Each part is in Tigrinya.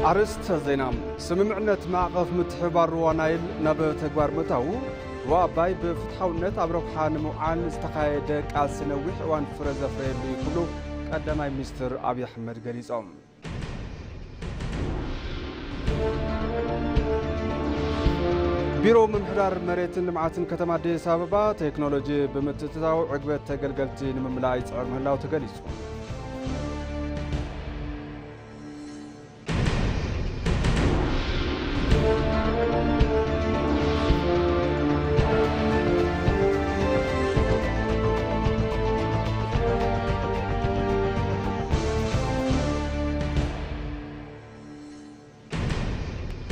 ኣርእስተ ዜና። ስምምዕነት ማዕቐፍ ምትሕብባር ሩባ ናይል ናብ ተግባር ምእታዉ፣ ሩባ ኣባይ ብፍትሓውነት ኣብ ረብሓ ንምውዓል ዝተኻየደ ቃልሲ ነዊሕ እዋን ፍረ ዘፍረየሉ እዩ ክብሉ ቀዳማይ ሚኒስትር ኣብይ ኣሕመድ ገሊጾም። ቢሮ ምምሕዳር መሬትን ልምዓትን ከተማ ኣዲስ ኣበባ ቴክኖሎጂ ብምትእትታው ዕግበት ተገልገልቲ ንምምላእ ይጽዕር ምህላው ተገሊጹ።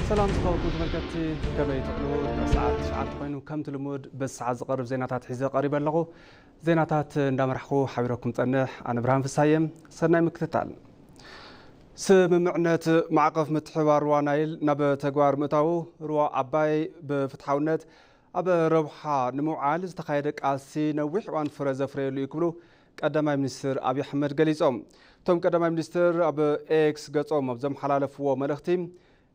ሰላም ዝኸበርኩም ተመልከትቲ፣ ከመይ ትውዕሉ? ሰዓት ትሽዓተ ኮይኑ፣ ከምቲ ልሙድ በዚ ሰዓት ዝቐርብ ዜናታት ሒዘ ቀሪበ ኣለኹ። ዜናታት እንዳመራሕኹ ሓቢረኩም ጸንሕ ኣነ ብርሃን ፍሳየ። ሰናይ ምክትታል። ስምምዕነት ማዕቐፍ ምትሕብባር ሩባ ናይል ናብ ተግባር ምእታዉ፣ ሩባ ኣባይ ብፍትሓውነት ኣብ ረብሓ ንምውዓል ዝተኻየደ ቃልሲ ነዊሕ እዋን ፍረ ዘፍረየሉ እዩ ክብሉ ቀዳማይ ሚኒስትር ኣብይ ኣሕመድ ገሊጾም። እቶም ቀዳማይ ሚኒስትር ኣብ ኤክስ ገጾም ኣብ ዘመሓላለፍዎ መልእኽቲ፣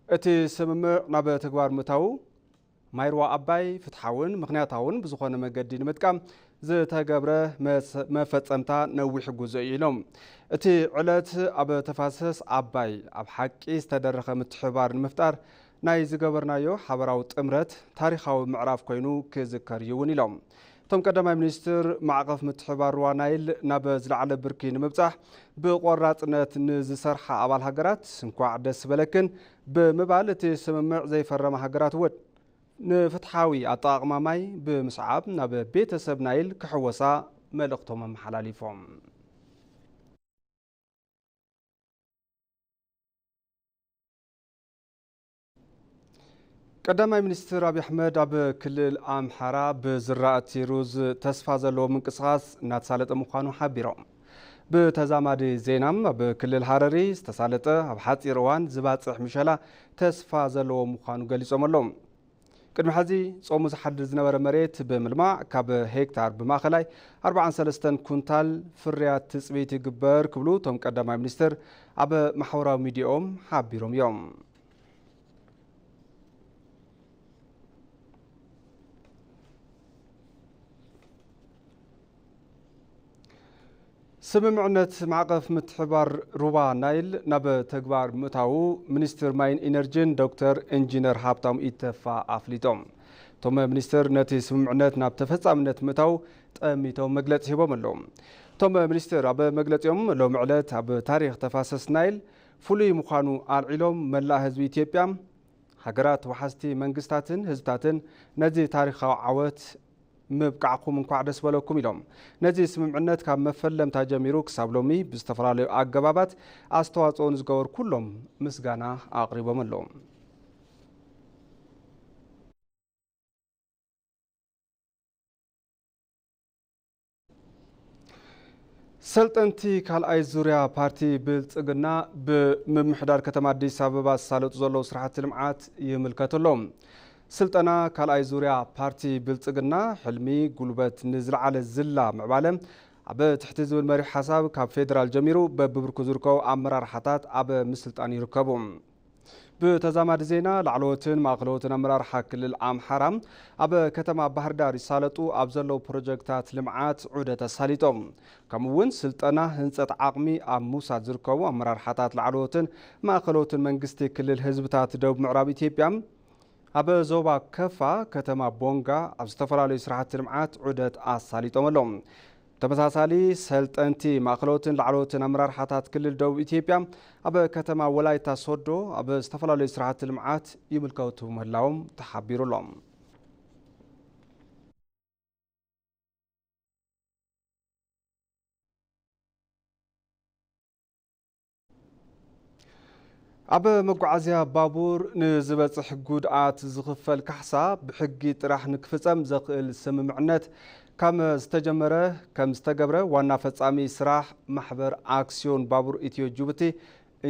እቲ ስምምዕ ናብ ተግባር ምእታዉ ማይ ሩባ ኣባይ ፍትሓውን ምኽንያታውን ብዝኾነ መገዲ ንምጥቃም ዝተገብረ መስ-፣ መፈጸምታ ነዊሕ ጉዞ እዩ ኢሎም። እቲ ዕለት ኣብ ተፋሰስ ኣባይ ኣብ ሓቂ ዝተደረኸ ምትሕብባር ንምፍጣር ናይ ዝገበርናዮ ሓበራዊ ጥምረት ታሪኻዊ ምዕራፍ ኮይኑ ክዝከር እዩ እውን ኢሎም። እቶም ቀዳማይ ሚኒስትር፣ ማዕቐፍ ምትሕብባር ሩባ ናይል ናብ ዝለዓለ ብርኪ ንምብጻሕ ብቆራጽነት ንዝሰርሓ ኣባል ሃገራት እንኳዕ ደስ በለክን ብምባል፣ እቲ ስምምዕ ዘይፈረማ ሃገራት እውን ንፍትሓዊ ኣጠቓቕማ ማይ ብምስዓብ ናብ ቤተሰብ ናይል ክሕወሳ መልእኽቶም ኣመሓላሊፎም። ቀዳማይ ሚኒስትር ኣብይ ኣሕመድ ኣብ ክልል ኣምሓራ ብዝራእቲ ሩዝ ተስፋ ዘለዎ ምንቅስቓስ እናተሳለጠ ምዃኑ ሓቢሮም። ብተዛማዲ ዜና፣ ኣብ ክልል ሃረሪ ዝተሳለጠ ኣብ ሓፂር እዋን ዝባፅሕ ምሸላ ተስፋ ዘለዎ ምዃኑ ገሊፆም ኣለዉ። ቅድሚ ሕዚ ጾሙ ዝሓድር ዝነበረ መሬት ብምልማዕ ካብ ሄክታር ብማእኸላይ ኣርባዓን ሰለስተን ኩንታል ፍርያት ትጽቢት ይግበር ክብሉ እቶም ቀዳማይ ሚኒስትር ኣብ ማሕበራዊ ሚዲያኦም ሓቢሮም እዮም። ስምምዕነት ማዕቐፍ ምትሕባር ሩባ ናይል ናብ ተግባር ምእታዉ ሚኒስትር ማይን ኢነርጂን ዶክተር ኢንጂነር ሃብታሙ ኢተፋ ኣፍሊጦም። እቶም ሚኒስትር ነቲ ስምምዕነት ናብ ተፈጻምነት ምእታው ጠሚቶም መግለጺ ሂቦም ኣለዉ። እቶም ሚኒስትር ኣብ መግለጺኦም ሎሚ ዕለት ኣብ ታሪኽ ተፋሰስ ናይል ፍሉይ ምዃኑ ኣልዒሎም፣ መላእ ህዝቢ ኢትዮጵያ፣ ሃገራት ወሓዝቲ መንግስታትን ህዝብታትን ነዚ ታሪኻዊ ዓወት ምብቃዕኩም እንኳዕ ደስ በለኩም ኢሎም። ነዚ ስምምዕነት ካብ መፈለምታ ጀሚሩ ክሳብ ሎሚ ብዝተፈላለዩ ኣገባባት ኣስተዋጽኦ ንዝገበሩ ኩሎም ምስጋና ኣቕሪቦም ኣለዉ። ሰልጠንቲ ካልኣይ ዙርያ ፓርቲ ብልጽግና ብምምሕዳር ከተማ ኣዲስ ኣበባ ዝሳለጡ ዘለዉ ስራሕቲ ልምዓት ይምልከቱ ኣለዉ። ስልጠና ካልኣይ ዙርያ ፓርቲ ብልጽግና ሕልሚ ጉልበት ንዝለዓለ ዝላ ምዕባለ ኣብ ትሕቲ ዝብል መሪሕ ሓሳብ ካብ ፌደራል ጀሚሩ በብብርኩ ዝርከቡ ኣመራርሓታት ኣብ ምስልጣን ይርከቡ። ብተዛማዲ ዜና፣ ላዕለዎትን ማእኸለዎትን ኣመራርሓ ክልል ኣምሓራ ኣብ ከተማ ባህር ዳር ይሳለጡ ኣብ ዘለዉ ፕሮጀክታት ልምዓት ዑደት ኣሳሊጦም። ከምኡ እውን ስልጠና ህንፀት ዓቕሚ ኣብ ምውሳድ ዝርከቡ ኣመራርሓታት ላዕለዎትን ማእኸለዎትን መንግስቲ ክልል ህዝብታት ደቡብ ምዕራብ ኢትዮጵያ ኣብ ዞባ ከፋ ከተማ ቦንጋ ኣብ ዝተፈላለዩ ስራሕቲ ልምዓት ዑደት ኣሳሊጦም ኣለዉ። ተመሳሳሊ ሰልጠንቲ ማእኸሎትን ላዕለዎትን ኣመራርሓታት ክልል ደቡብ ኢትዮጵያ ኣብ ከተማ ወላይታ ሶዶ ኣብ ዝተፈላለዩ ስራሕቲ ልምዓት ይምልከቱ ምህላዎም ተሓቢሩ ኣሎ። ኣብ መጓዓዝያ ባቡር ንዝበጽሕ ጉድኣት ዝኽፈል ካሕሳ ብሕጊ ጥራሕ ንክፍጸም ዘኽእል ስምምዕነት ከም ዝተጀመረ፣ ከም ዝተገብረ ዋና ፈጻሚ ስራሕ ማሕበር ኣክስዮን ባቡር ኢትዮ ጅቡቲ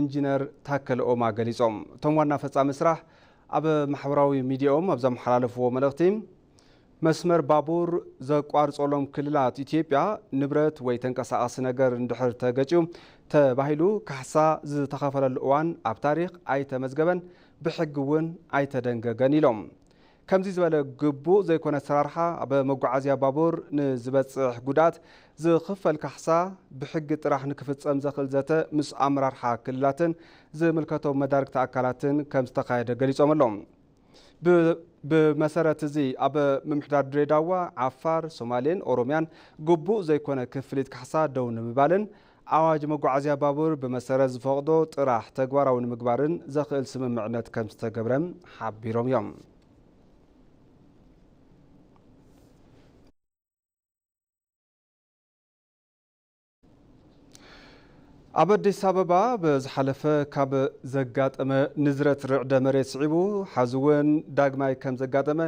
ኢንጂነር ታከለ ኦማ ገሊጾም። እቶም ዋና ፈጻሚ ስራሕ ኣብ ማሕበራዊ ሚዲያኦም ኣብ ዘመሓላለፍዎ መልእኽቲ፣ መስመር ባቡር ዘቋርጾሎም ክልላት ኢትዮጵያ ንብረት ወይ ተንቀሳቓሲ ነገር እንድሕር ተገጭዩ ተባሂሉ ካሕሳ ዝተኸፈለሉ እዋን ኣብ ታሪኽ ኣይተመዝገበን፣ ብሕጊ እውን ኣይተደንገገን ኢሎም። ከምዚ ዝበለ ግቡእ ዘይኮነ ኣሰራርሓ ኣብ መጓዓዝያ ባቡር ንዝበፅሕ ጉድኣት ዝኽፈል ካሕሳ ብሕጊ ጥራሕ ንክፍፀም ዘኽእል ዘተ ምስ ኣመራርሓ ክልላትን ዝምልከቶም መዳርግቲ ኣካላትን ከም ዝተኻየደ ገሊፆም ኣለዉ። ብ-፣ ብመሰረት እዚ ኣብ ምምሕዳር ድሬዳዋ፣ ዓፋር፣ ሶማሌን ኦሮሚያን ግቡእ ዘይኮነ ክፍሊት ካሕሳ ደው ንምባልን ኣዋጅ መጓዓዝያ ባቡር ብመሰረት ዝፈቕዶ ጥራሕ ተግባራዊ ንምግባርን ዘኽእል ስምምዕነት ከም ዝተገብረ ሓቢሮም እዮም። ኣብ ኣዲስ ኣበባ ብዝሓለፈ ካብ ዘጋጠመ ንዝረት ርዕደ መሬት ስዒቡ፣ ሐዚ እውን ዳግማይ ከም ዘጋጠመ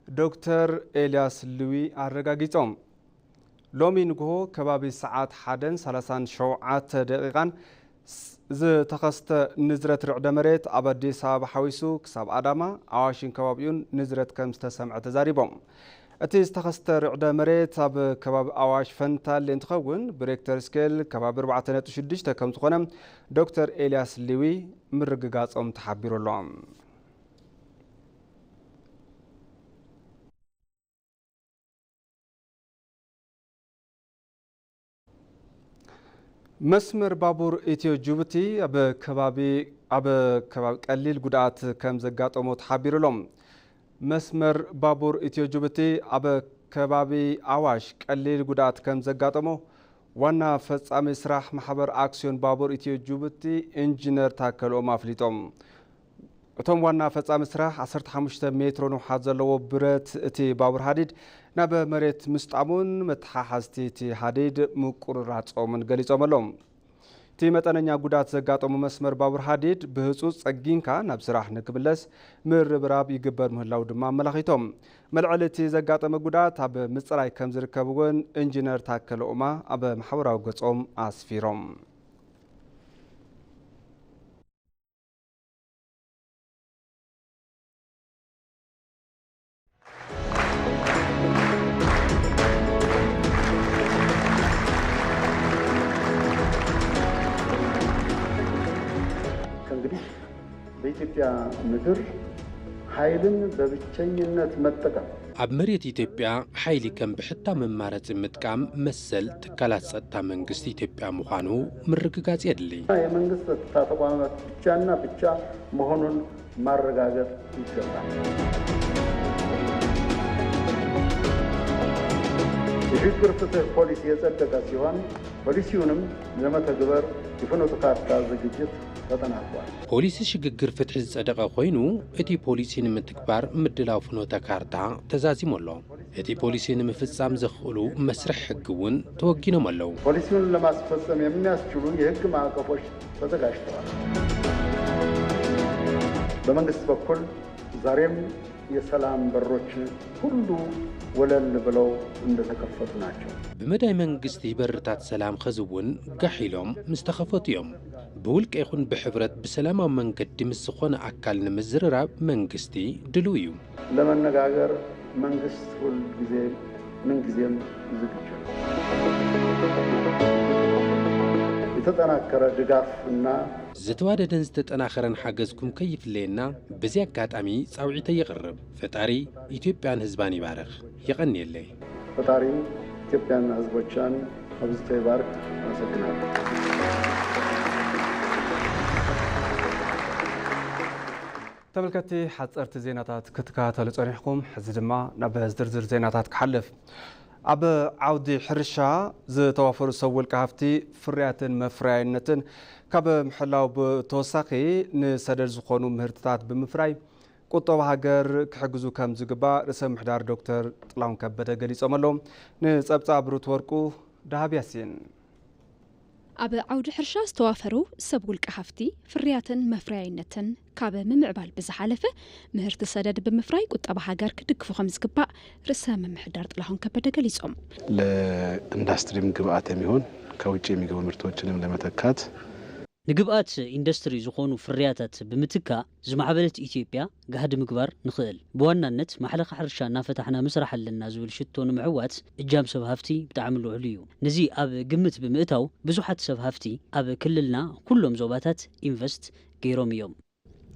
ዶክተር ኤልያስ ልዊ ኣረጋጊጾም። ሎሚ ንግሆ ከባቢ ሰዓት ሓደን ሰላሳን ሸውዓተ ደቂቓን ዝተኸስተ ንዝረት ርዕደ መሬት ኣብ ኣዲስ ኣበባ ሓዊሱ ክሳብ ኣዳማ፣ ኣዋሽን ከባቢኡን ንዝረት ከም ዝተሰምዐ ተዛሪቦም። እቲ ዝተኸስተ ርዕደ መሬት ኣብ ከባቢ ኣዋሽ ፈንታሌ እንትኸውን፣ ብሬክተር ስኬል ከባቢ ኣርባዕተ ነጥቢ ሽዱሽተ ከም ዝኾነ ዶክተር ኤልያስ ሊዊ ምርግጋጾም ተሓቢሩ ኣሎ። መስመር ባቡር ኢትዮ ጅቡቲ ኣብ ከባቢ፣ ኣብ ከባቢ ቀሊል ጉድኣት ከም ዘጋጠሞ ተሓቢሩ ኣሎ። መስመር ባቡር ኢትዮ ጅቡቲ ኣብ ከባቢ ኣዋሽ ቀሊል ጉድኣት ከም ዘጋጠሞ ዋና ፈጻሚ ስራሕ ማሕበር ኣክስዮን ባቡር ኢትዮ ጅቡቲ ኢንጂነር ታከለኦም ኣፍሊጦም። እቶም ዋና ፈጻሚ ስራሕ ዓሰርተ ሓሙሽተ ሜትሮ ንውሓት ዘለዎ ብረት እቲ ባቡር ሃዲድ ናብ መሬት ምስጣሙን መተሓሓዝቲ እቲ ሃዲድ ምቁርራጾምን ገሊጾም ኣለዉ። እቲ መጠነኛ ጉድኣት ዘጋጠሙ መስመር ባቡር ሃዲድ ብህጹጽ ጸጊንካ ናብ ስራሕ ንክምለስ ምርብራብ ይግበር ምህላው ድማ ኣመላኺቶም። መልዕሊ እቲ ዘጋጠመ ጉድኣት ኣብ ምጽራይ ከም ዝርከብ እውን ኢንጂነር ታከለ ኡማ ኣብ ማሕበራዊ ገጾም ኣስፊሮም። ከእንግዲህ በኢትዮጵያ ምድር ኃይልን በብቸኝነት መጠቀም ኣብ መሬት ኢትዮጵያ ሓይሊ ከም ብሕታዊ መማረፂ ምጥቃም መሰል ትካላት ጸጥታ መንግስቲ ኢትዮጵያ ምዃኑ ምርግጋጽ የድሊ። የመንግስት ጸጥታ ተቋማት ብቻና ብቻ መሆኑን ማረጋገጥ ይገባል። የሽግግር ፍትህ ፖሊሲ የጸደቀ ሲሆን ፖሊሲውንም ለመተግበር የፍኖተ ካርታ ዝግጅት ተጠናቋል። ፖሊሲ ሽግግር ፍትሒ ዝጸደቐ ኮይኑ፣ እቲ ፖሊሲ ንምትግባር ምድላው ፍኖተ ካርታ ተዛዚሙ ኣሎ። እቲ ፖሊሲ ንምፍጻም ዘኽእሉ መስርሕ ሕጊ እውን ተወጊኖም ኣለዉ። ፖሊሲውን ለማስፈጸም የሚያስችሉ የሕግ ማዕቀፎች ተዘጋጅተዋል። በመንግስት በኩል ዛሬም የሰላም በሮች ሁሉ ወለል ብለው እንደተከፈቱ ናቸው። ብመዳይ መንግስቲ በርታት ሰላም ኸዚ እውን ጋሕ ኢሎም ምስ ተኸፈቱ እዮም። ብውልቀ ይኹን ብሕብረት ብሰላማዊ መንገዲ ምስ ዝኾነ ኣካል ንምዝርራብ መንግስቲ ድልው እዩ። ለመነጋገር መንግስት ሁል ጊዜ ምን ጊዜም ዝግጁ ነው። የተጠናከረ ድጋፍ እና ዝተዋደደን ዝተጠናኸረን ሓገዝኩም ከይፍለየና በዚ ኣጋጣሚ ጻውዒተይ የቕርብ። ፈጣሪ ኢትዮጵያን ህዝባን ይባርኽ። የቐንየለይ። ፈጣሪ ኢትዮጵያና ህዝቦቻን አብዝቶ ይባርክ። አመሰግናለሁ። ተመልከትቲ ሓፀርቲ ዜናታት ክትከታተሉ ጸኒሕኩም፣ ሕዚ ድማ ናብ ዝርዝር ዜናታት ክሓልፍ። ኣብ ዓውዲ ሕርሻ ዝተዋፈሩ ሰብ ውልቀ ሃፍቲ ፍርያትን መፍረያይነትን ካብ ምሕላው ብተወሳኺ ንሰደድ ዝኾኑ ምህርትታት ብምፍራይ ቁጠባ ሃገር ክሕግዙ ከም ዝግባእ ርእሰ ምሕዳር ዶክተር ጥላሁን ከበደ ገሊጾም ኣለዉ። ንጸብጻብ ሩት ወርቁ፣ ደሃብ ያሲን። ኣብ ዓውዲ ሕርሻ ዝተዋፈሩ ሰብ ውልቀ ሃፍቲ ፍርያትን መፍረያይነትን ካብ ምምዕባል ብዝሓለፈ ምህርቲ ሰደድ ብምፍራይ ቁጠባ ሃገር ክድግፉ ከም ዝግባእ ርእሰ ምምሕዳር ጥላሁን ከበደ ገሊጾም። ለኢንዱስትሪም ግብአት የሚሆን ከውጭ የሚገቡ ምርቶችንም ለመተካት ንግብኣት ኢንዱስትሪ ዝኾኑ ፍርያታት ብምትካእ ዝማዕበለት ኢትዮጵያ ጋህዲ ምግባር ንኽእል። ብዋናነት ማሕለኻ ሕርሻ እናፈታሕና ምስራሕ ኣለና ዝብል ሽቶ ንምዕዋት እጃም ሰብ ሃፍቲ ብጣዕሚ ልዑል እዩ። ነዚ ኣብ ግምት ብምእታው ብዙሓት ሰብ ሃፍቲ ኣብ ክልልና ኩሎም ዞባታት ኢንቨስት ገይሮም እዮም።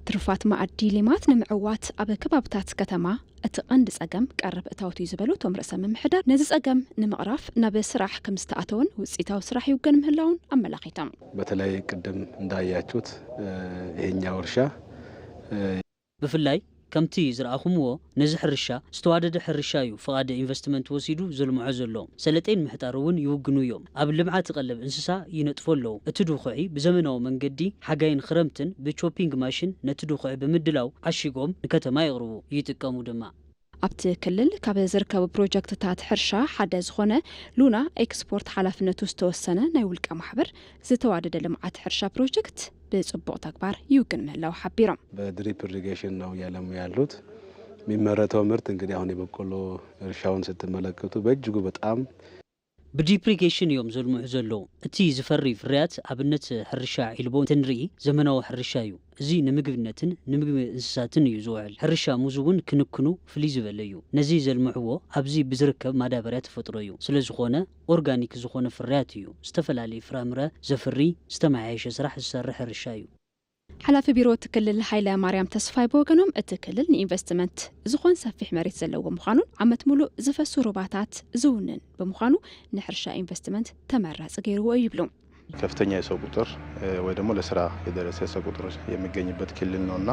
ትሩፋት መኣዲ ሌማት ንምዕዋት ኣብ ከባብታት ከተማ እቲ ቀንዲ ጸገም ቀረብ እታወት እዩ ዝበሉ እቶም ርእሰ ምምሕዳር፣ ነዚ ጸገም ንምቕራፍ ናብ ስራሕ ከም ዝተኣተወን ውፅኢታዊ ስራሕ ይውገን ምህላውን ኣመላኺቶም። በተለይ ቅድም እንዳያችሁት ይሄኛው እርሻ ብፍላይ ከምቲ ዝረኣኹምዎ ነዚ ሕርሻ ዝተዋደደ ሕርሻ እዩ ፍቓድ ኢንቨስትመንት ወሲዱ ዘልምዖ ዘሎ። ሰለጤን ምሕጣር እውን ይውግኑ እዮም። ኣብ ልምዓት ቀለብ እንስሳ ይነጥፉ ኣለዉ። እቲ ድኹዒ ብዘመናዊ መንገዲ ሓጋይን ክረምትን ብቾፒንግ ማሽን ነቲ ድኹዒ ብምድላው ዓሺጎም ንከተማ የቕርቡ፣ ይጥቀሙ ድማ። ኣብቲ ክልል ካብ ዝርከቡ ፕሮጀክትታት ሕርሻ ሓደ ዝኾነ ሉና ኤክስፖርት ሓላፍነቱ ዝተወሰነ ናይ ውልቀ ማሕበር ዝተዋደደ ልምዓት ሕርሻ ፕሮጀክት ብፅቡቕ ተግባር ይውግን ምህላው ሓቢሮም። በድሪፕ ኢሪጌሽን ነው እያለሙ ያሉት። የሚመረተው ምርት እንግዲህ አሁን የበቆሎ እርሻውን ስትመለከቱ በእጅጉ በጣም ብዲፕ ኢሪጌሽን እዮም ዘልምዑ ዘለዉ። እቲ ዝፈሪ ፍርያት ኣብነት ሕርሻ ዒልቦ እንትንርኢ ዘመናዊ ሕርሻ እዩ። እዚ ንምግብነትን ንምግቢ እንስሳትን እዩ ዝውዕል። ሕርሻ ሙዝ እውን ክንክኑ ፍልይ ዝበለ እዩ። ነዚ ዘልምዕዎ ኣብዚ ብዝርከብ ማዳበርያ ተፈጥሮ እዩ። ስለዝኾነ ኦርጋኒክ ዝኾነ ፍርያት እዩ። ዝተፈላለየ ፍራምረ ዘፍሪ ዝተመሓየሸ ስራሕ ዝሰርሕ ሕርሻ እዩ። ሓላፊ ቢሮ እቲ ክልል ሃይለ ማርያም ተስፋይ ብወገኖም እቲ ክልል ንኢንቨስትመንት ዝኾን ሰፊሕ መሬት ዘለዎ ምዃኑን ዓመት ሙሉእ ዝፈሱ ሩባታት ዝውንን ብምዃኑ ንሕርሻ ኢንቨስትመንት ተመራፂ ገይርዎ እዩ ይብሉ። ከፍተኛ የሰው ቁጥር ወይ ደግሞ ለስራ የደረሰ የሰው ቁጥር የሚገኝበት ክልል ነውና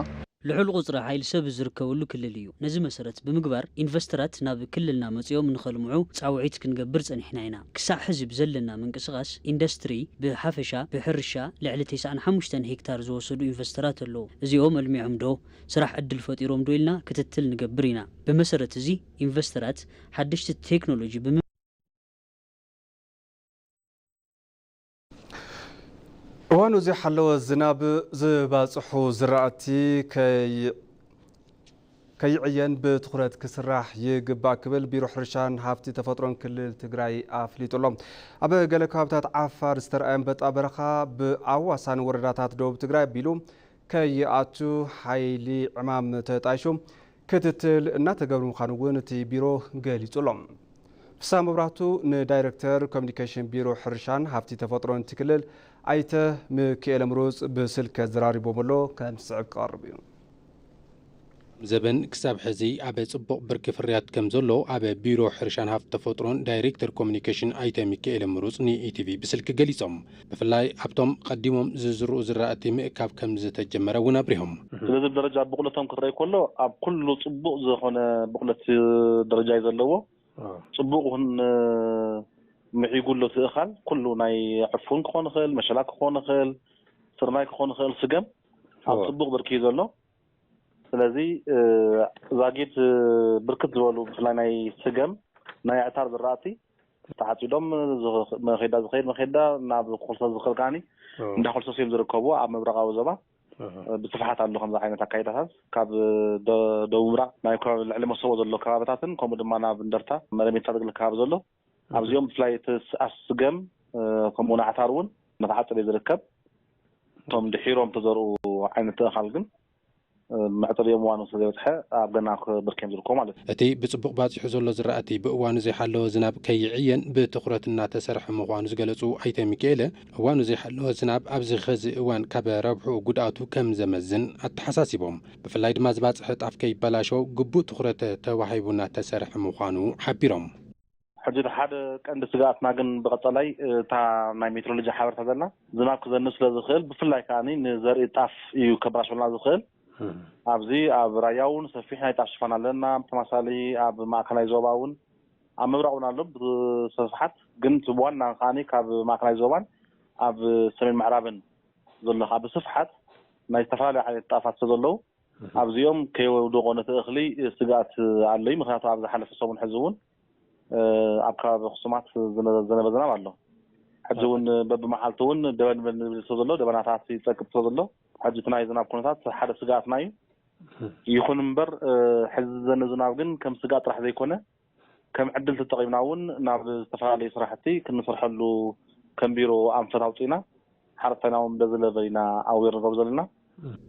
ልዑል ቁፅሪ ሓይል ሰብ ዝርከበሉ ክልል እዩ። ነዚ መሰረት ብምግባር ኢንቨስተራት ናብ ክልልና መፂኦም ንኸልምዑ ፃውዒት ክንገብር ፀኒሕና ኢና። ክሳዕ ሕዚ ብዘለና ምንቅስቓስ ኢንዱስትሪ ብሓፈሻ ብሕርሻ ልዕሊ ተስዓን ሓሙሽተን ሄክታር ዝወሰዱ ኢንቨስተራት ኣለዉ። እዚኦም ኣልሚዖም ዶ ስራሕ ዕድል ፈጢሮም ዶ ኢልና ክትትል ንገብር ኢና። ብመሰረት እዚ ኢንቨስተራት ሓደሽቲ ቴክኖሎጂ ብም እዋኑ ዘይሓለወ ዝናብ ዝባፅሑ ዝራእቲ ከይዕየን ብትኹረት ክስራሕ ይግባእ ክብል ቢሮ ሕርሻን ሃፍቲ ተፈጥሮን ክልል ትግራይ ኣፍሊጡ ኣሎ። ኣብ ገለ ከባብታት ዓፋር ዝተረኣየ ኣንበጣ በረኻ ብኣዋሳኒ ወረዳታት ደቡብ ትግራይ ኣቢሉ ከይኣቱ ሓይሊ ዕማም ተጣይሹ ክትትል እናተገብረ ምዃኑ እውን እቲ ቢሮ ገሊጹ ኣሎ። ፍስሃ መብራህቱ ንዳይረክተር ኮሚኒኬሽን ቢሮ ሕርሻን ሃፍቲ ተፈጥሮን እቲ ክልል ኣይተ ሚኪኤለ ምሩፅ ብስልኪ ኣዘራሪቦም ኣሎ፣ ከም ዝስዕብ ክቐርብ እዩ። ዘበን ክሳብ ሕዚ ኣብ ጽቡቕ ብርኪ ፍርያት ከም ዘሎ ኣብ ቢሮ ሕርሻን ሃፍቲ ተፈጥሮን ዳይሬክተር ኮሚኒኬሽን ኣይተ ሚካኤል ምሩጽ ንኢቲቪ ብስልኪ ገሊጾም። ብፍላይ ኣብቶም ቀዲሞም ዝዝርኡ ዝራእቲ ምእካብ ከም ዝተጀመረ እውን ኣብሪሆም። ስለዚ ብደረጃ ብቑለቶም ክረኣይ ከሎ ኣብ ኩሉ ጽቡቕ ዝኾነ ብቑለት ደረጃ እዩ ዘለዎ። ጽቡቕ እውን ምዒጉ ኣሎ እቲ እኻል ኩሉ ናይ ዕፉን ክኾን ይኽእል፣ መሸላ ክኾን ይኽእል፣ ስርናይ ክኾን ይኽእል፣ ስገም ኣብ ጽቡቕ ብርኪ እዩ ዘሎ። ስለዚ ዛጊድ ብርክት ዝበሉ ብፍላይ ናይ ስገም ናይ ኣዕታር ዝራእቲ ተዓፂዶም መኼዳ ዝኸይድ መኼዳ ናብ ኮልሶ ዝኽእል ከዓኒ እንዳኮልሶስ እዮም ዝርከቡ ኣብ ምብራቓዊ ዞባ ብስፍሓት ኣሎ ከምዚ ዓይነት ኣካይዳታት ካብ ደቡብ ምብራቕ ናይ ከባቢ ልዕሊ መሰቦ ዘሎ ከባብታትን ከምኡ ድማ ናብ እንደርታ መረሜታ ዝግል ከባቢ ዘሎ ኣብዚኦም ብፍላይ እቲ ኣስገም ከምኡ ንዓታር እውን እናተዓፀደ ዝርከብ እቶም ድሒሮም ተዘርኡ ዓይነት እኻል ግን መዕፀዲኦም እዋኑ ስለዘይበፅሐ ኣብ ገና ብርኪ እዮም ዝርከቡ ማለት እዩ። እቲ ብፅቡቕ ባፂሑ ዘሎ ዝራእቲ ብእዋኑ ዘይሓለወ ዝናብ ከይዕየን ብትኹረት እናተሰርሐ ምዃኑ ዝገለፁ ኣይተ ሚካኤለ፣ እዋኑ ዘይሓለወ ዝናብ ኣብዚ ኸዚ እዋን ካብ ረብሕኡ ጉድኣቱ ከም ዘመዝን ኣተሓሳሲቦም። ብፍላይ ድማ ዝባፅሐ ጣፍ ከይበላሾ ግቡእ ትኹረት ተዋሂቡ እናተሰርሐ ምዃኑ ሓቢሮም። ሕጂ እቲ ሓደ ቀንዲ ስግኣትና ግን ብቐጻላይ እታ ናይ ሜትሮሎጂ ሓበሬታ ዘላ ዝናብ ክዘንብ ስለ ዝኽእል ብፍላይ ከኣ ንዘርኢ ጣፍ እዩ ከበላሽወልና ዝኽእል። ኣብዚ ኣብ ራያ እውን ሰፊሕ ናይ ጣፍ ሽፋን ኣለና። ብተማሳሊ ኣብ ማእከላይ ዞባ እውን ኣብ ምብራቕ እውን ኣሎ ብስፍሓት ግን እቲ ዋና ከኣ ካብ ማእከላይ ዞባን ኣብ ሰሜን ምዕራብን ዘሎ ከዓ ብስፍሓት ናይ ዝተፈላለዩ ዓይነት ጣፋት ስለ ዘለዉ ኣብዚኦም ከየውድቖ ነቲ እኽሊ ስግኣት ኣሎ እዩ። ምክንያቱ ኣብ ዝሓለፈ ሰሙን ሕዚ እውን ኣብ ከባቢ ኣኽሱማት ዝነበ ዝናብ ኣሎ። ሕዚ እውን በብመዓልቲ እውን ደበን ንብል ስለ ዘሎ ደበናታት ይፀቅጥ ስለ ዘሎ ሕጂ እቲ ናይ ዝናብ ኩነታት ሓደ ስግኣትና እዩ። ይኹን እምበር ሕዚ ዘነ ዝናብ ግን ከም ስግኣት ጥራሕ ዘይኮነ ከም ዕድል ተጠቒምና እውን ናብ ዝተፈላለዩ ስራሕቲ ክንሰርሐሉ ከም ቢሮ ኣንፈት ኣውፂእና ሓረስታይና እውን በዚ ለቨል ኢና ኣዌር ንገብር ዘለና።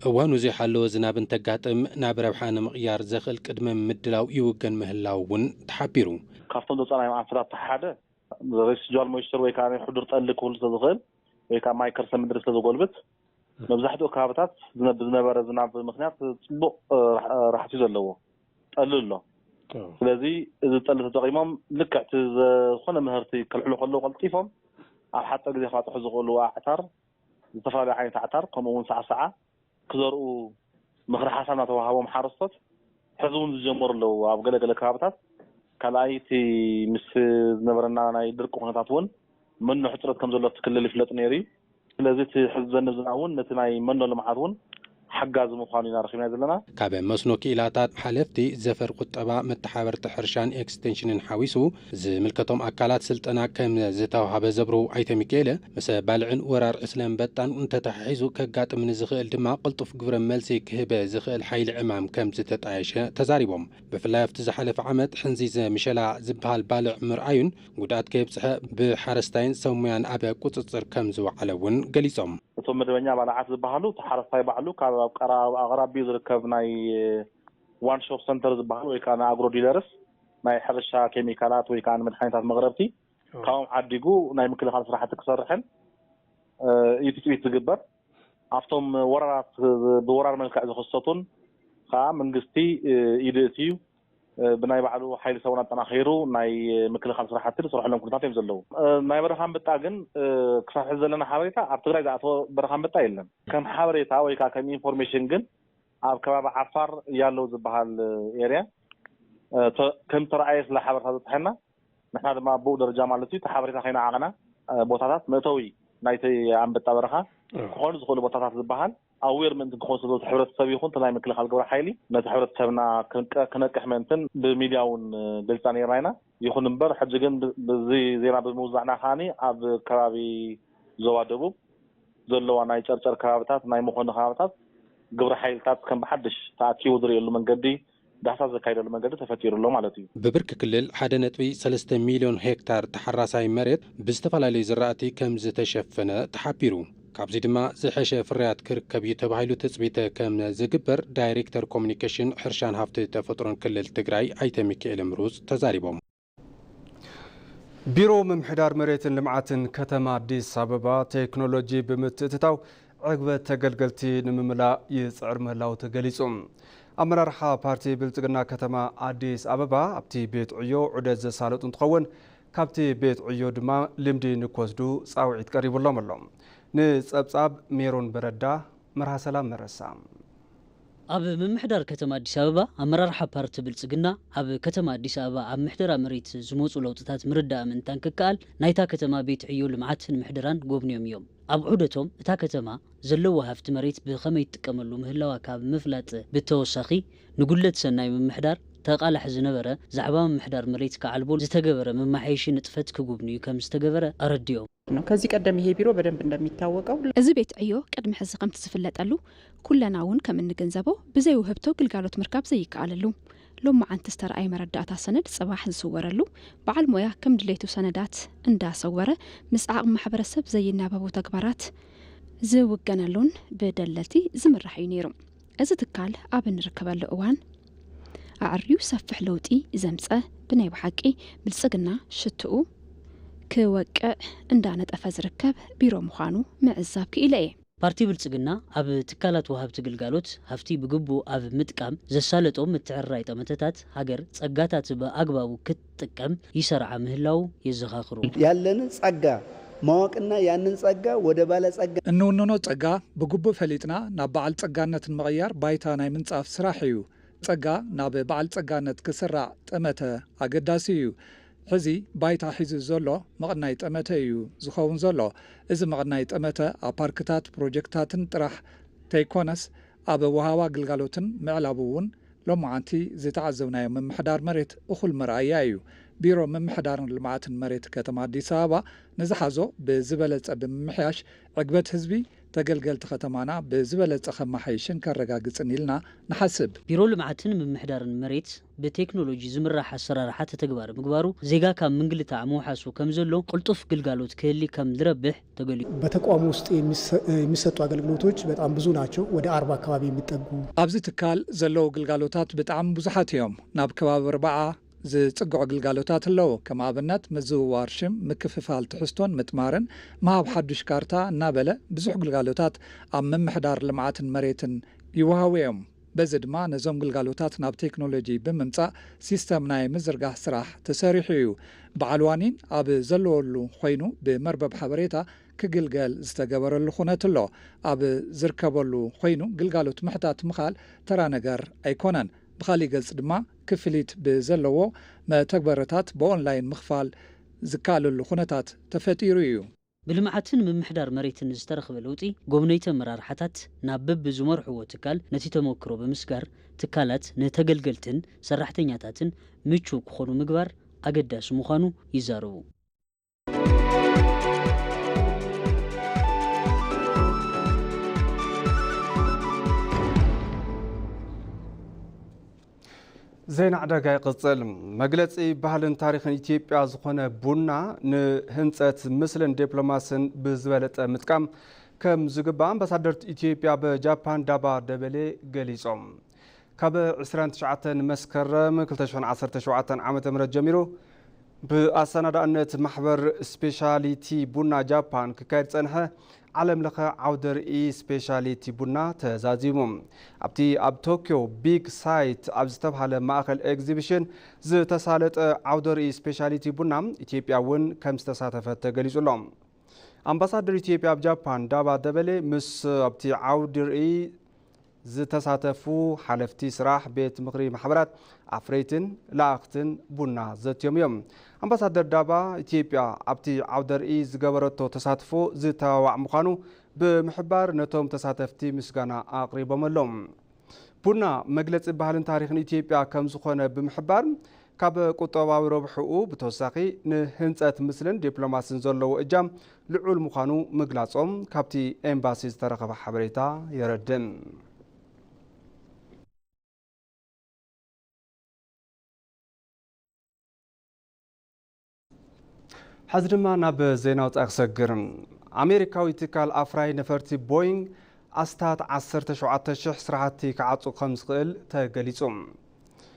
እዋኑ ዘይሓለወ ዝናብ እንተጋጥም ናብ ረብሓ ንምቕያር ዘኽእል ቅድመ ምድላው ይውገን ምህላው እውን ተሓቢሩ። ካብቶም ዘውፃእናዮም ኣንፈታት እቲ ሓደ ሬሲጁዋል ሞይስቸር ወይ ከዓ ሕዱር ጠሊ ክህሉ ስለዝኽእል ወይ ከዓ ማይ ከርሰ ምድሪ ስለዝጎልብት መብዛሕትኡ ከባብታት ዝነ- ብዝነበረ ዝናብ ምክንያት ፅቡቕ እ፣ ራሕ- እ፣ ራሕሲ ዘለዎ ጠሊ ኣሎ። ስለዚ እዚ ጠሊ ተጠቒሞም ልክዕ እቲ ዝኾነ ምህርቲ ከልዕሉ ከለዉ ቀልጢፎም ኣብ ሓፂር ግዜ ክባፅሑ ዝኽእሉ ኣዕፃር፣ ዝተፈላለዩ ዓይነት ኣዕፃር ከምኡ እውን ሳዕሳዓ ክዘርኡ ምኽሪ ሓሳብ እናተዋሃቦም ሓረስቶት ሕዚ እውን ዝጀመሩ ኣለዉ። ኣብ ገለ ገለ ከባብታት ካልኣይ እቲ ምስ ዝነበረና ናይ ድርቂ ኩነታት እውን መኖ ሕፅረት ከም ዘሎ እቲ ክልል ይፍለጥ ነይሩ እዩ። ስለዚ እቲ ሕዚ ዘንብ ዝናብ እውን ነቲ ናይ መኖ ልምዓት እውን ሓጋዚ ምዃኑ ኢና ረኺብና ዘለና። ካብ መስኖ ክኢላታት ሓለፍቲ ዘፈር ቁጠባ መተሓበርቲ ሕርሻን ኤክስቴንሽንን ሓዊሱ ዝምልከቶም ኣካላት ስልጠና ከም ዝተዋሃበ ዘብርሁ ኣይተ ሚካኤለ፣ ምስ ባልዕን ወራር ዕስለ ኣንበጣን እንተተሓሒዙ ከጋጥም ንዝኽእል ድማ ቅልጡፍ ግብረ መልሲ ክህበ ዝኽእል ሓይሊ ዕማም ከም ዝተጣየሸ ተዛሪቦም። ብፍላይ ኣብቲ ዝሓለፈ ዓመት ሕንዚዘ ምሸላ ዝበሃል ባልዕ ምርኣዩን ጉድኣት ከየብፅሐ ብሓረስታይን ሰብ ሙያን ኣብ ቁፅፅር ከም ዝወዓለ እውን ገሊፆም። እቶም መደበኛ ባልዓት ዝበሃሉ እቲ ሓረስታይ ባዕሉ ካብ ኣብ ቀራ- ኣብ ኣቕራቢኡ ዝርከብ ናይ ዋን ሾፕ ሰንተር ዝበሃል ወይ ከዓ ናይ ኣግሮ ዲለርስ ናይ ሕርሻ ኬሚካላት ወይ ከዓ ንመድሓኒታት መቕረብቲ ካብኦም ዓዲጉ ናይ ምክልኻል ስራሕቲ ክሰርሕን እ፣ እዩ ትፅቢት ዝግበር። ኣብቶም ወራራት ብወራር መልክዕ ዝኽሰቱን ከዓ መንግስቲ እ፣ ኢዱ እትዩ እ፣ ብናይ ባዕሉ ሓይሊ ሰውን ኣጠናኺሩ ናይ ምክልኻል ስራሕቲ ዝሰርሐሎም ኩነታት እዮም ዘለዉ። እ፣ ናይ በረኻ ኣንበጣ ግን እ፣ ክሳብ ሕዚ ዘለና ሓበሬታ ኣብ ትግራይ ዝኣተወ በረኻ ኣንበጣ የለን። ከም ሓበሬታ ወይ ከዓ ከም ኢንፎርሜሽን ግን ኣብ ከባቢ ዓፋር ያለው ዝበሃል ኤርያ እ፣ ተ- ከም ተረኣየ ስለ ሓበሬታ ዝበፅሐና ንሕና ድማ ብኡ ደረጃ ማለት እዩ እቲ ሓበሬታ ከይነዓቐና እ፣ ቦታታት መእተዊ ናይቲ ኣንበጣ በረኻ ክኾኑ ዝኽእሉ ቦታታት ዝበሃል ኣዌር ምእንትን ክኾን ስለ ሕብረተሰብ ይኹን እቲ ናይ ምክልኻል ግብረ ሓይሊ ነቲ ሕብረተሰብና ክንቀ- ክነቅሕ ምእንትን ብሚድያ እውን እ፣ ገልፃ ነይርና ኢና። ይኹን እምበር ሕጂ ግን ብ- ብዚ ዜና ብምውዛዕና ከዓኒ ኣብ ከባቢ ዞባ ደቡብ ዘለዋ ናይ ጨርጨር ከባብታት ናይ መኾኒ ከባብታት ግብረ ሓይልታት ከም ብሓድሽ ተኣኪቡ ዝርእየሉ መንገዲ ዳህሳስ ዘካይደሉ መንገዲ ተፈጢሩ ኣሎ ማለት እዩ። ብብርኪ ክልል ሓደ ነጥቢ ሰለስተ ሚልዮን ሄክታር ተሓራሳይ መሬት ብዝተፈላለዩ ዝራእቲ ከም ዝተሸፈነ ተሓቢሩ። ካብዚ ድማ ዝሐሸ ፍርያት ክርከብ እዩ ተባሂሉ ትፅቢት ከም ዝግበር ዳይሬክተር ኮሚኒኬሽን ሕርሻን ሃፍቲ ተፈጥሮን ክልል ትግራይ ኣይተ ሚካኤል ምሩፅ ተዛሪቦም። ቢሮ ምምሕዳር መሬትን ልምዓትን ከተማ ኣዲስ ኣበባ ቴክኖሎጂ ብምትእትታው ዕግበት ተገልገልቲ ንምምላእ ይፅዕር ምህላው ተገሊፁ። ኣመራርሓ ፓርቲ ብልፅግና ከተማ ኣዲስ ኣበባ ኣብቲ ቤት ዕዮ ዑደት ዘሳለጡ እንትኸውን ካብቲ ቤት ዕዮ ድማ ልምዲ ንክወስዱ ፃውዒት ቀሪቡሎም ኣሎ። ንፀብፃብ ሜሮን በረዳ መርሃ ሰላም መረሳ። ኣብ ምምሕዳር ከተማ ኣዲስ ኣበባ ኣመራርሓ ፓርቲ ብልፅግና ኣብ ከተማ ኣዲስ ኣበባ ኣብ ምሕደራ መሬት ዝመፁ ለውጥታት ምርዳእ ምእንታን ክከኣል ናይታ ከተማ ቤት ዕዮ ልምዓትን ምሕደራን ጎብንዮም እዮም። ኣብ ዑደቶም እታ ከተማ ዘለዋ ሃፍቲ መሬት ብኸመይ ትጥቀመሉ ምህላዋ ካብ ምፍላጥ ብተወሳኺ ንጉድለት ሰናይ ምምሕዳር ተቓላሒ ዝነበረ ዛዕባ ምምሕዳር መሬት ክዓልቦ ዝተገበረ መመሓየሺ ንጥፈት ክጉብንዩ ከም ዝተገበረ ኣረዲኦም። ነው። ከዚህ ቀደም ይሄ ቢሮ በደንብ እንደሚታወቀው እዚ ቤት ዕዮ ቅድሚ ሕዚ ከምቲ ዝፍለጠሉ ኩለና እውን ከም እንግንዘቦ ብዘይ ውህብቶ ግልጋሎት ምርካብ ዘይከኣለሉ ሎማዓንቲ ዝተረኣየ መረዳእታ ሰነድ ፅባሕ ዝስወረሉ በዓል ሞያ ከም ድሌቱ ሰነዳት እንዳሰወረ ምስ ዓቕሚ ማሕበረሰብ ዘይናበቡ ተግባራት ዝውገነሉን ብደለልቲ ዝምራሕ እዩ ነይሩ። እዚ ትካል ኣብ እንርከበሉ እዋን ኣዐርዩ ሰፍሕ ለውጢ ዘምፀ ብናይ ብሓቂ ብልፅግና ሽትኡ ክወቅዕ እንዳነጠፈ ዝርከብ ቢሮ ምዃኑ ምዕዛብ ክኢለ እየ። ፓርቲ ብልፅግና ኣብ ትካላት ወሃብቲ ግልጋሎት ሃፍቲ ብግቡእ ኣብ ምጥቃም ዘሳለጦም ምትዕርራይ ጠመተታት ሃገር ፀጋታት ብኣግባቡ ክትጥቀም ይሰርዓ ምህላው የዘኻኽሩ። ያለንን ጸጋ ማወቅና ያንን ጸጋ ወደ ባለ ጸጋ እንውንኖ ጸጋ ብግቡእ ፈሊጥና ናብ በዓል ጸጋነት ንምቕያር ባይታ ናይ ምንጻፍ ስራሕ እዩ። ጸጋ ናብ በዓል ጸጋነት ክስራዕ ጠመተ ኣገዳሲ እዩ። ሕዚ ባይታ ሒዙ ዘሎ ምቕናይ ጠመተ እዩ ዝኸውን ዘሎ። እዚ ምቕናይ ጠመተ ኣብ ፓርክታት ፕሮጀክትታትን ጥራሕ ተይኮነስ ኣብ ወሃባ ግልጋሎትን ምዕላቡ እውን ሎማዓንቲ ዝተዓዘብናዮ ምምሕዳር መሬት እኹል መርኣያ እዩ። ቢሮ ምምሕዳርን ልምዓትን መሬት ከተማ ኣዲስ ኣበባ ንዝሓዞ ብዝበለፀ ብምምሕያሽ ዕግበት ህዝቢ ተገልገልቲ ከተማና ብዝበለጸ ከመሓይሽን ከረጋግጽን ኢልና ንሓስብ። ቢሮ ልምዓትን ምምሕዳርን መሬት ብቴክኖሎጂ ዝምራሕ ኣሰራርሓ ተተግባሪ ምግባሩ፣ ዜጋ ካብ ምንግልታዕ ምውሓሱ ከም ዘሎ፣ ቅልጡፍ ግልጋሎት ክህሊ ከም ዝረብሕ ተገሊጹ። በተቋሙ ውስጥ የሚሰ-፣ የሚሰጡ አገልግሎቶች በጣም ብዙ ናቸው። ወደ አርባ አካባቢ የሚጠጉ። ኣብዚ ትካል ዘለዉ ግልጋሎታት ብጣዕሚ ብዙሓት እዮም። ናብ ከባቢ ኣርብዓ ዝጽግዑ ግልጋሎታት ኣለዉ። ከም ኣብነት፣ ምዝውዋር ሽም፣ ምክፍፋል ትሕዝቶን ምጥማርን፣ ምሃብ ሓዱሽ ካርታ እናበለ ብዙሕ ግልጋሎታት ኣብ ምምሕዳር ልምዓትን መሬትን ይወሃቡ እዮም። በዚ ድማ ነዞም ግልጋሎታት ናብ ቴክኖሎጂ ብምምጻእ ሲስተም ናይ ምዝርጋሕ ስራሕ ተሰሪሑ እዩ። በዓል ዋኒን ኣብ ዘለወሉ ኮይኑ ብመርበብ ሓበሬታ ክግልገል ዝተገበረሉ ኩነት ኣሎ። ኣብ ዝርከበሉ ኮይኑ ግልጋሎት ምሕታት ምኻል ተራ ነገር ኣይኮነን። ብኻሊእ ገጽ ድማ ክፍሊት ብዘለዎ መተግበረታት ብኦንላይን ምኽፋል ዝከኣለሉ ኩነታት ተፈጢሩ እዩ። ብልምዓትን ምምሕዳር መሬትን ዝተረኽበ ለውጢ፣ ጎብነይቲ ኣመራርሓታት ናብ በብዝመርሕዎ ትካል ነቲ ተመክሮ ብምስጋር፣ ትካላት ንተገልገልትን ሰራሕተኛታትን ምቹው ክኾኑ ምግባር ኣገዳሲ ምዃኑ ይዛረቡ። ዜና ዕዳጋ ይቕጽል። መግለጺ ባህልን ታሪኽን ኢትዮጵያ ዝኾነ ቡና ንህንጸት ምስልን ዲፕሎማስን ብዝበለጸ ምጥቃም ከም ዝግባእ ኣምባሳደር ኢትዮጵያ ኣብ ጃፓን ዳባ ደበሌ ገሊጾም። ካብ ዕስራን ትሽዓተን መስከረም ክልተ ሽሕን ዓሰርተ ሸውዓተን ዓመተ ምህረት ጀሚሩ ብኣሰናዳእነት ማሕበር ስፔሻሊቲ ቡና ጃፓን ክካየድ ዝጸንሐ ዓለም ለኸ ዓውደ ርእይ ስፔሻሊቲ ቡና ተዛዚሙ። ኣብቲ ኣብ ቶክዮ ቢግ ሳይት ኣብ ዝተብሃለ ማእኸል ኤግዚቢሽን ዝተሳለጠ ዓውደ ርእይ ስፔሻሊቲ ቡና ኢትዮጵያ እውን ከም ዝተሳተፈት ተገሊጹ ኣሎ። ኣምባሳደር ኢትዮጵያ ኣብ ጃፓን ዳባ ደበሌ ምስ ኣብቲ ዓውዲ ርእይ ዝተሳተፉ ሓለፍቲ ስራሕ ቤት ምኽሪ ማሕበራት ኣፍረይትን ለኣኽትን ቡና ዘትዮም እዮም። ኣምባሳደር ዳባ ኢትዮጵያ ኣብቲ ዓውደ ርእይ ዝገበረቶ ተሳትፎ ዝተባባዕ ምዃኑ ብምሕባር ነቶም ተሳተፍቲ ምስጋና ኣቕሪቦም ኣለዉ። ቡና መግለጺ ባህልን ታሪኽን ኢትዮጵያ ከም ዝኾነ ብምሕባር፣ ካብ ቁጠባዊ ረብሕኡ ብተወሳኺ ንህንጸት ምስልን ዲፕሎማስን ዘለዎ እጃም ልዑል ምዃኑ ምግላጾም ካብቲ ኤምባሲ ዝተረኸበ ሓበሬታ የረድእ። ሕዚ ድማ ናብ ዜና ወጻኢ ክሰግር። ኣሜሪካዊ ትካል ኣፍራይ ነፈርቲ ቦይንግ ኣስታት ዓሰርተ ሸውዓተ ሽሕ ስራሕቲ ክዓጹ ከም ዝኽእል ተገሊጹ።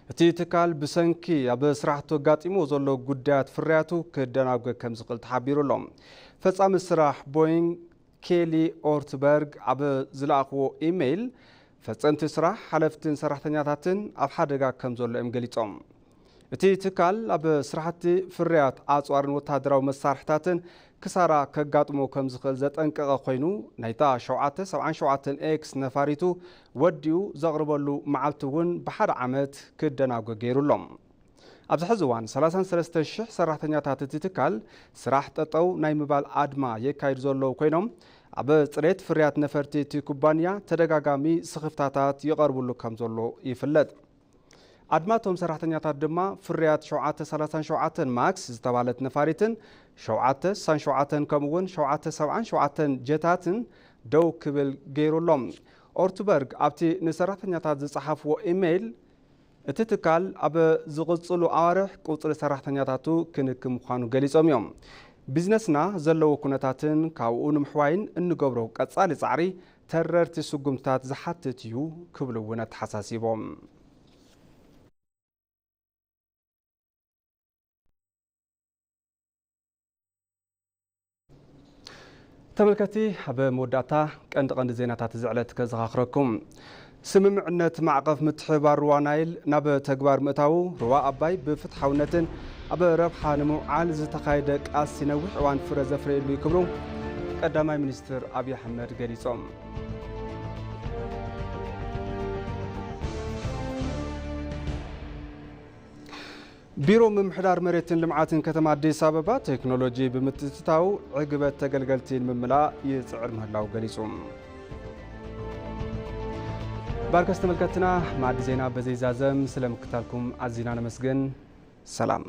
እቲ ትካል ብሰንኪ ኣብ ስራሕቱ ኣጋጢሞ ዘሎ ጉዳያት ፍርያቱ ክደናጎ ከም ዝኽእል ተሓቢሩ ኣሎ። ፈጻሚ ስራሕ ቦይንግ ኬሊ ኦርትበርግ ኣብ ዝለኣኽዎ ኢሜይል፣ ፈጸምቲ ስራሕ፣ ሓለፍትን ሰራሕተኛታትን ኣብ ሓደጋ ከም ዘሎ እዮም ገሊጾም። እቲ ትካል ኣብ ስራሕቲ ፍርያት ኣጽዋርን ወተሃደራዊ መሳርሕታትን ክሳራ ከጋጥሞ ከም ዝኽእል ዘጠንቀቐ ኮይኑ፣ ናይታ ሸውዓተ ሰብዓን ሸውዓተን ኤክስ ነፋሪቱ ወዲኡ ዘቕርበሉ መዓልቲ እውን ብሓደ ዓመት ክደናጎ ገይሩ ኣሎ። ኣብዚ ሕዚ እዋን ሰላሳን ሰለስተ ሽሕ ሰራሕተኛታት እቲ ትካል ስራሕ ጠጠው ናይ ምባል ኣድማ የካይዱ ዘለዉ ኮይኖም፣ ኣብ ጽሬት ፍርያት ነፈርቲ እቲ ኩባንያ ተደጋጋሚ ስኽፍታታት ይቐርብሉ ከም ዘሎ ይፍለጥ። ኣድማ እቶም ሰራሕተኛታት ድማ ፍርያት ሸውዓተ ሰላሳን ሸውዓተን ማክስ ዝተባህለት ነፋሪትን ሸውዓተ ስሳን ሸውዓተን ከምኡ እውን ሸውዓተ ሰብዓን ሸውዓተን ጀታትን ደው ክብል ገይሩ ኣሎ። ኦርትበርግ ኣብቲ ንሰራሕተኛታት ዝጸሓፍዎ ኢሜይል፣ እቲ ትካል ኣብ ዝቕጽሉ ኣዋርሕ ቁጽሪ ሰራሕተኛታቱ ክንክም ምዃኑ ገሊጾም እዮም። ቢዝነስና ዘለዎ ኩነታትን ካብኡ ንምሕዋይን እንገብሮ ቀጻሊ ጻዕሪ ተረርቲ ስጉምትታት ዝሓትት እዩ ክብሉ እውን ኣተሓሳሲቦም። ተመልከቲ፣ ኣብ መወዳእታ ቀንዲ ቀንዲ ዜናታት እዚ ዕለት ከዘኻኽረኩም። ስምምዕነት ማዕቐፍ ምትሕብባር ሩዋ ናይል ናብ ተግባር ምእታዉ፣ ሩዋ ኣባይ ብፍትሓውነትን ኣብ ረብሓ ንምውዓል ዝተኻየደ ቃልሲ ነዊሕ እዋን ፍረ ዘፍረየሉ እዩ ክብሉ ቀዳማይ ሚኒስትር ኣብዪ ኣሕመድ ገሊጾም። ቢሮ ምምሕዳር መሬትን ልምዓትን ከተማ ኣዲስ ኣበባ ቴክኖሎጂ ብምትእትታው ዕግበት ተገልገልቲ ንምምላእ ይጽዕር ምህላው ገሊጹ። ባርከስ ተመልከትና፣ ማዕዲ ዜና በዘይ ዛዘም ስለ ምክታልኩም ኣዚና ነመስግን። ሰላም።